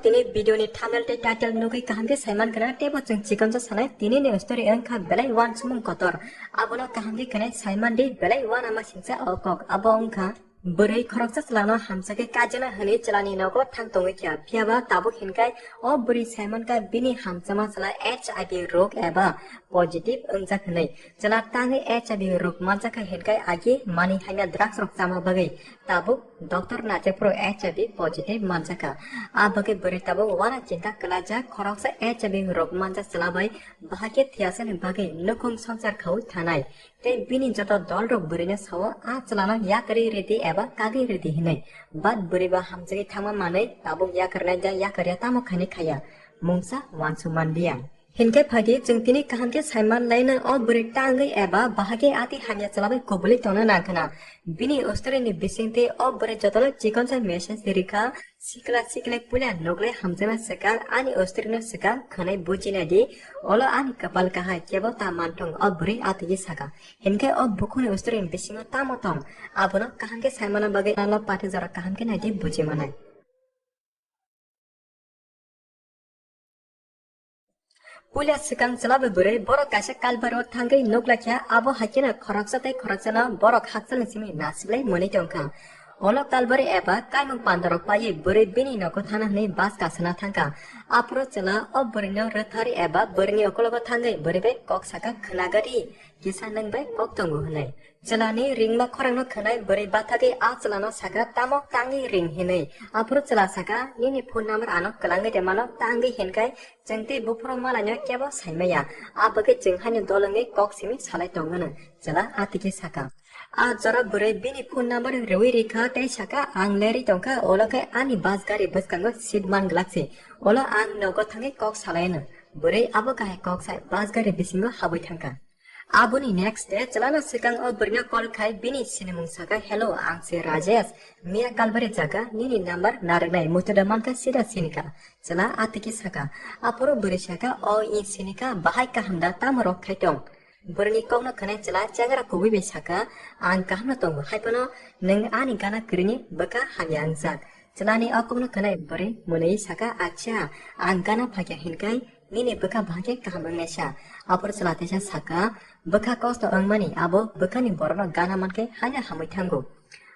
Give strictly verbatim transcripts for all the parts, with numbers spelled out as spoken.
Tini video ni thumbnail tei title nugwi kaham khe saiman khna, teibo chwng chikonsa sanai tini ni story wngkha belai uansukmung kotor. Abono kaham khe khwnai saiman di, belai uanama singsa o kok. Abo wngkha bwrwi khoroksa chwlano hamjakhe kajana hwnwi chwlani nogo thang tongwi kha. Phiyaba tabuk hinkhai o bwrwi saimankha bini hamjakma chwla H I V rog eba positive wngjak hwnwi. Chwla tangwi H I V rog manjakha hinkhai agi manwi hamya drugs rok chama bagwi tabuk doctor naitepro H I V positive manjakha. A bagwi bwrwi tabuk uana chinta kwlaijak, khoroksa H I V rog manjak chwla bai bahai khe thiyasani bagwi nukhung swngchar khaui thanai. Tei bini joto dolrok bwrwino sao, a chwlano yakarwi rwdi eba kagwi rwdi hwnwi. But bwrwi ba hamjagwi thangma manwi tabuk yakarnai da yakarya tamo khaini khaya, mungsa uansuk manliya. Hinkhe phaidi chwng tini kaham khe saiman laina o bwrwi tangwi eba bahai khe ati hamya chwla bai kubulwi tongna nang khna. Bini story ni bisingtwi o bwrwi jotono chikonsa message rikha, sikla sikla puila noglai hamjakna swkang, ani story no swkang khwnai bujina di, olo ani kwpal kahai kebo ta manthung o bwrwi atigi saka. Hinkhe o bukhukni story ni bisingo tamo tong, abono kaham khe saimana bagwi ano pathak jora kaham khe naidi buji manai. Puila swkang chwla bai bwrwi borok kaisa kalbari o thangwi nukla kha, abo hai kheno khoroksa tei khoroksano borok hakchalni simi nasilai mwnwi tongkha. Olo kalbari eba kaimung pandarok paiwi bwrwi bini nogo thana hwnwi bus kasana thangkha. Aphuru chwla o bwrwino rwthari eba bwrwini ukologo thangwi bwrwi bai kok saka, "Khwnagadi, kisa nwng bai kok tongo," hwnwi. Chwlani ringma khorangno khwnai bwrwi bathagwi a chwlano saka, "Tamo tangwi ring?" hinwi. Aphuru chwla saka, "Nini phone number ano kwlangwi de mano, tangwi hinkhai chwng tei buphuru malaino kebo saimaya. A bagwi chwng haino dol wngwi kok simi salai tongmano." Chwla atigi saka. A jora bwrwi bini phone number rwui rikha tei saka, "Ang lerwi tongkha, olo khe ani bus gari bwskango seat man glak se. Olo ang nogo thangwi kok salaino." Bwrwi abo kahai kok sai bus gari bisingo habwi thangkha. Aboni next day, chwlano swkang o bwrwino call khai bini sinimung saka, "Hello, ang se Rajesh. Miya kalbari jaga nini number narwknai, muitu da mankha sida sinikha." Chwla atigi saka. Aphuru bwrwi saka, "O, i sinikha, bahai kaham da, tamo rok khai tong?" Bwrwini kokno khwnai chwla chengra kubui bai saka, "Ang kahamno tongo, hai phano nwng ani gana kwrwini bwkha hamya wngjak." Chwlani o kokno khwnai bwrwi mwnwi saka, "Acha, ang gana phaikha hinkhai nini bwkha bahai khe kaham wngnaisa." Aphuru chwla teisa saka, "Bwkha kosto wngmani abo bwkhani borokno gana mankhe haino hamwi thango."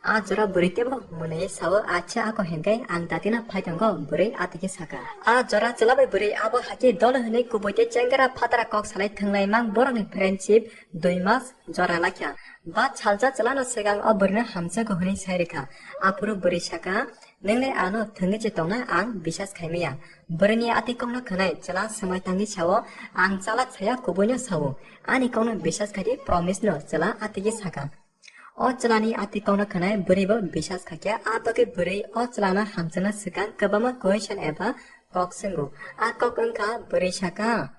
A jora bwrwi teibo mwnwi sao, "Acha, ako hinkhai ang datino phai tongo," bwrwi atigi saka. A jora chwla bai bwrwi abo hai khe dol hwnwi kubui tei chengra phatara kok salai thwnglai mang borokni friendship dui mas jora laikha. Ba salsa chwlano swkang o bwrwino hamjago hwnwi sai rwkha. Aphuru bwrwi saka, "Nwng le ano thwngwi se tongna ang bisas khaimaya." Bwrwini ati kokno khwnai chwla swmai tangwi sao, "Ang chalak saya, kubuino sao. Ani kokno bisas khaidi, promise no," chwla atigi saka. O chwlani ati kokno khwnai bwrwibo bisas khakya, a bagwi bwrwi o chwlano hamjakna swkang kwbangma question eba kok swngo. A kok wngkha, bwrwi saka,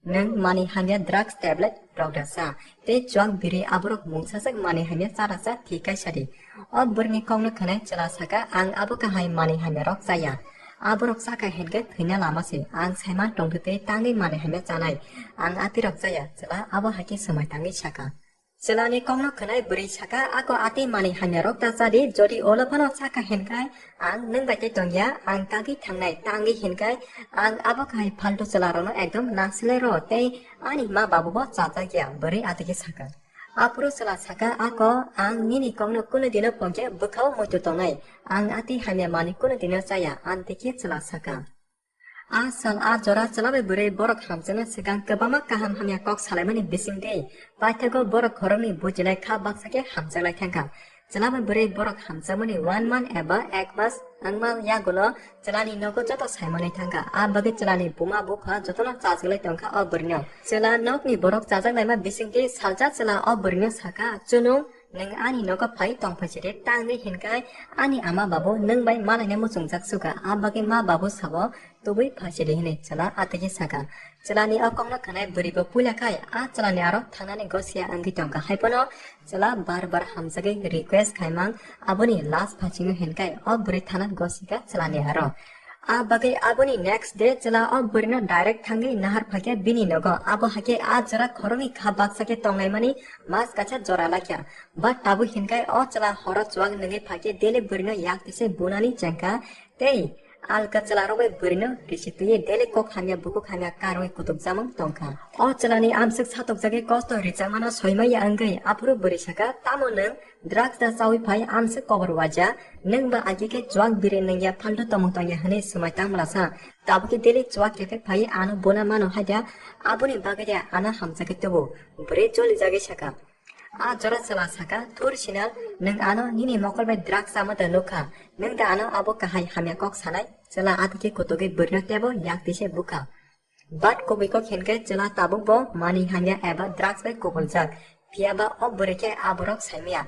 "Nwng manwi hamya drugs tablet rok da cha, tei chuak biri aborok mungsajak manwi hamya cha da cha thik kaisa di." O bwrwini kokno khwnai chwla saka, "Ang abo kahai manwi hamya rok chaya. Aborok chakha hinkhe thwina lama se. Ang saiman tongthu tei tangwi manwi hamya chanai. Ang atirok chaya," chwla abo hai khe swmai tangwi saka. Chwlani kokno khwnai bwrwi saka, "Ako ati manwi hamya rok ta chadi, jodi olo phano chakha hinkhai ang nwng bai tei tongya, ang kagwi thangnai, tangwi hinkhai ang abo kahai phaltu chwla rokno ekdom nasilai rw tei ani ma babu bo chajakya," bwrwi atigi saka. Aphuru chwla saka, "Ako, ang nini kokno kunu dino pokya bwkhao muitu tongnai, ang ati hamya manwi kunu dino chaya," antikhe chwla saka. A sal a jora chwla bai bwrwi borok hamjakna swkang kwbangma kaham hamya kok salaimani bisingtwi paithago borok khoroknwi bujilai kha baksa khe hamjaklai thangkha. Chwla bai bwrwi borok hamjakmani one month eba ek mas wngma yagulo chwlani nogo joto saimanwi thangkha. A bagwi chwlani buma bupha jotono chajaklai tongkha o bwrwino. Chwla nokni borok chajaklaima bisingtwi salsa chwla o bwrwino sakha, "Chwnung, nwng ani nogo phai tongphai sidi, tangwi hinkhai ani ama babu nwng bai malaina muchungjak suka." A bagwi ma babu sabo, "Tubui phai sidi," hinwi chwla atigi saka. Chwlani o kokno khwnai bwrwi bo puila khai a chwlani aro thangnani gosia wngwi tongkha. Hai phano chwla bar bar hamjagwi request khaimang, aboni last phasingo hinkhai o bwrwi thana gosika chwlani aro. A bagwi aboni next day chwla o bwrwino direct thangwi nahar phaikha bini nogo. Abo hakhe a jora khoroknwi kha baksa khe tonglaimani mas kaisa jora lakha. But tabuk hinkhai o chwla horo chuak nungwi phaikhe daily bwrwino yak tise bunani chengkha tei Alka chwlarok bai bwrwino risi twiwi daily kok hamya bukhuk hamya karwi kutukjamung tongkha. O chwlani amswk satokjagwi kosto rijak mano soimaya wngwi aphuru bwrwi sakha, "Tamo nwng drugs da chawi phai amswk kobor waja, nwng ba agi khe chuak biri nungya phaltu tomung tongya," hwnwi swmai tang mlasa. Tabukhe daily chuak kephek phai ano bona mano haida, aboni bagwi de ano hamjakhe tubu. Bwrwi jolijagwi sakha. A jora chwla sakha, "Thur sinal, nwng ano nini mokol bai drugs chama da nukha, nwng da ano abo kahai hamya kok sanai?" Chwla atwkhe kutugwi bwrwino tebo yak tise bukha. But kubui kok hinkhe chwla tabuk bo mani hamya eba drugs bai kubuljak, phiyaba o bwrwi khe aborok saimaya.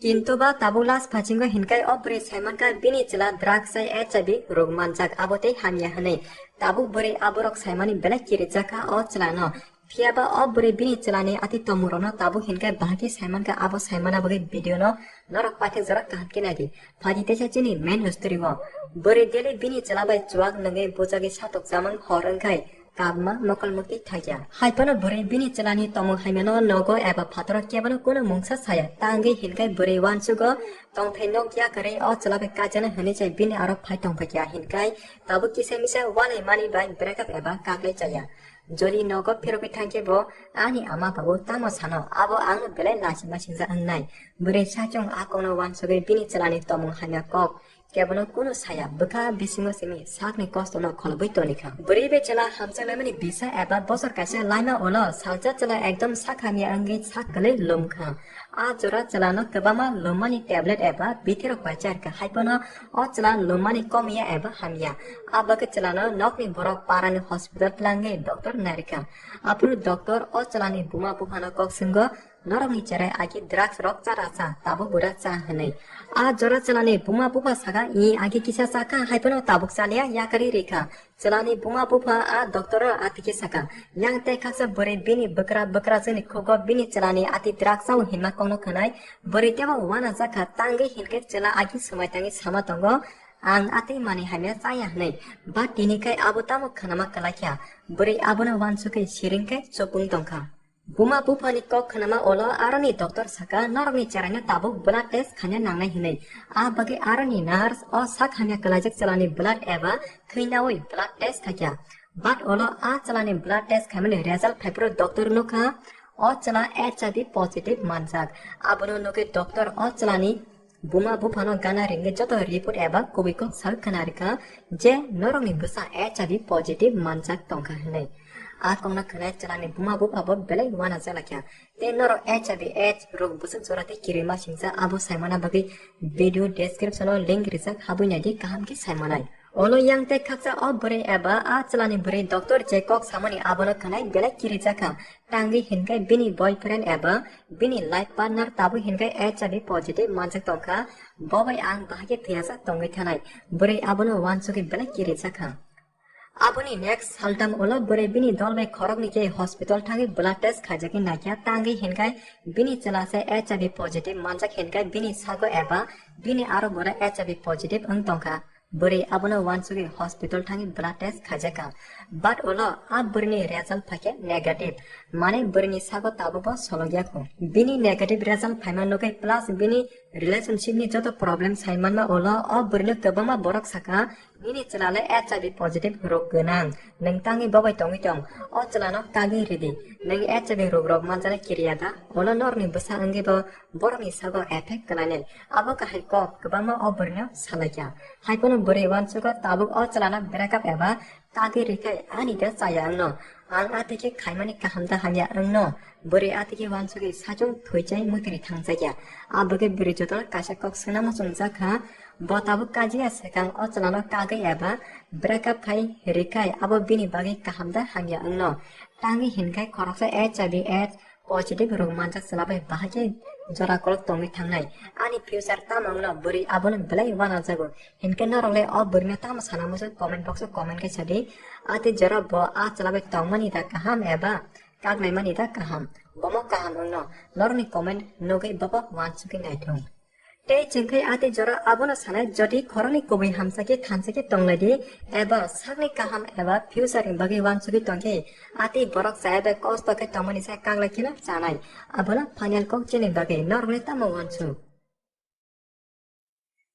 Kintu ba tabuk last phasingo hinkhe o bwrwi saimankha bini chwla drugs hai H I V rwk manjak, abo tei hamya hwnwi. Tabuk bwrwi aborok saimani belai kirijakha o chwlano. Phiyaba o bwrwi bini chwlani ati tongmungrokno tabuk hinkhe bahai khe saimankha, abo saimana bagwi video no norok paithak jora kaham khe naidi. Phaidi teisa chini main history o. Bwrwi daily bini chwla bai chuak nungwi bujagwi satokjamung hor wngkhai kabma mokol mukti thakya. Haiphano bwrwi bini chwlani tongmung hamyano nogo eba phataro kebono kunu mungsa saya. Tangwi hinkhe bwrwi uansugo tongthai nok yakarwi o chwla bai kajana hwnwi chai bini aro phai tongphaikya hinkhai tabuk kisa misa uanaimani bai breakup eba kaklai chaya. Jodi nogo phirogwi thangkhe bo ani ama babu tamo sano, abo ang belai lachima singja wngnai. Bwrwi sachung a kokno uansugwi bini chwlani tongmung hamya kok kebono kunu saya, bwkha bisingo simi sakni kostono kholobwi tonikha. Bwrwi bai chwla hamjaknaimani bisa eba bosor kaisa laima ulo salsa chwla ekdom sak hamya wngwi sak kwlwi lumkha. A jora chwlano kwbangma lummani tablet eba bithirok bai charkha, haiphano o chwla lummani komiya eba hamya. A bagwi chwlano nokni borok parani hospital twlangwi doctor narikha. Aphuru doctor o chwlani buma buphano kok swngo, "Norokni cherai agi drugs rok chara cha, tabuk bura cha," hwnwi. A jora chwlani buma bupha saka, "I agi kisa chakha, haiphano tabuk chaliya," yakarwi rikha. Chwlani buma bupha a doctor-o atwkhe saka, "Yang tei khaksa bwrwi bini bwkra bwkrajwkni khugo bini chwlani ati drugs chao hinma kokno khwnai, bwrwi teibo uanajakha, tangwi hinkhe chwla agi swmai tangwi sama tongo, 'Ang atwi manwi hamya chaya,' hwnwi. Ba tini khai abo tamo khwnama kwlaikha." Bwrwi abono uansugwi siring khai chupung tongkha. Buma buphani kok khwnama ulo aroni doctor saka, "Norokni cheraino tabuk blood test khaina nangnai," hwnwi. A bagwi aroni nurse o sak hamya kwlaijak chwlani blood eba thwi naui blood test khaikha. But ulo a chwlani blood test khaimani result phaiphuru doctor nukha, o chwla H I V positive manjak. Abono nugwi doctor o chwlani buma buphano gana ringwi joto report eba kubui kok sak khna rikha je norokni bwsa H I V positive manjak tongkha hwnwi. A kokno khwnai chwlani buma bupha bo belai uanajaklaikha. Tei norok H I V AIDS rok bwswk jora tei kirima singsa abo saimana bagwi video description o link rijak, habwi naidi kaham khe saimanai. Ulo yang tei khaksa o bwrwi eba a chwlani bwrwi doctor je kok samani abono khwnai belai kirijakha. Tangwi hinkhe bini boyfriend eba bini life partner tabuk hinkhe H I V positive manjak tongkha, bo bai ang bahai khe thwiyajak tongwi thanai. Bwrwi abono uansugwi belai kirijakha. Aboni next saltam ulo bwrwi bini dol bai khoroknwi khe hospital thangwi blood test khaijakwi naikha, tangwi hinkhe bini chwla se H I V positive manjak hinkhe bini sago eba bini aro bora H I V positive wng tongkha. Bwrwi abono uansugwi hospital thangwi blood test khaijakha. But ulo a bwrwini result phaikhe negative. Mane bwrwini sago tabukbo solok yakho. Bini negative result phaima nugwi plus bini relationship ni joto problem saimanma ulo o bwrwino kwbangma borok saka, "Nini chwla le H I V positive rok gwnang, nwng tangwi bobai tongwi tong, o chwlano kagwi ridi, nwng H I V rok rok manjana kiriya da?" Ulo norokni bwsa wngwi bo borokni sago effect kwlainai. Abo kahai kok kwbangma o bwrwino salaikha. Haiphano bwrwi uansugo tabuk o chwlano breakup eba tagwi rikhe ani da chaya wngno. Ang atwikhe khaimani kaham da hamya wngno. Bwrwi atwikhe uansugwi sachung thwichai mwtwiri thangjakya. Abagwi bwrwi jotono kaisa kok swngna muchungjakha. Bo tabuk kajiya swkang o chwlano kagwi eba breakup khai rikhai abo bini bagwi kaham da hamya wngno. Tangwi hinkhai khoroksa H I V AIDS positive rok manjak chwla bai bahai khe jora kolok tongwi thangnai. Ani future tamo wngno bwrwi abono belai uanajago. Hinkhe norok le o bwrwino tamo sana muchung comment box o comment khe sadi. Ati jora bo a chwla bai tongmani da kaham eba kaknaimani da kaham? Bomo kaham wngno norokni comment nugwi bobo uansugwi naithung. Tei chwng khe ati jora abono sanai, jodi khoroknwi kubui hamsa khe thansa khe tonglaidi, eba sakni kaham eba future ni bagwi uansugwi tongkhe, ati borok chaya bai kosto khe tongmani sai kaglai kheno chanai. Abono final kok chini bagwi norokni tamo uansuk?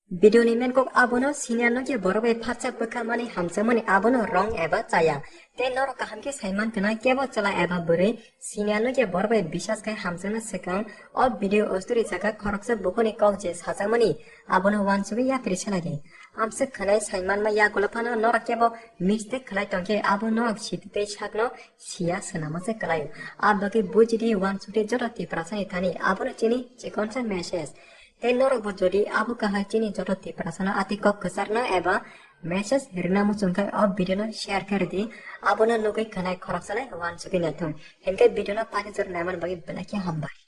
Video ni main kok abono senior no je borok bai phatsa bwkha mani hamjakmani abono wrong eba chaya. Tei norok kaham khe saiman khna kebo chwla eba bwrwi senior no je borok bai bisas khai hamjakna swkang o video o story jaga khoroksa bukhuni kok je sajakmani abono wansugwi yapri salai di. Amswk khwnai saimanma yagulo phano norok kebo mistake khlai tongkhe abo norok siti tei sakno siya swnamo se kwlaio. Abagwi bujidi wansukdi joto Tiprasani thani abono chini chikonsa message. Tei norokbo jodi abo kahai chini joto Tiprasano ati kok kwcharno eba message rina muchungkhe o video no share khe ridi. Abono nugwi khwnai khoroksa le wansugwi naithung. Hinkhe video no pani jora naiman bagwi belai khe hambai.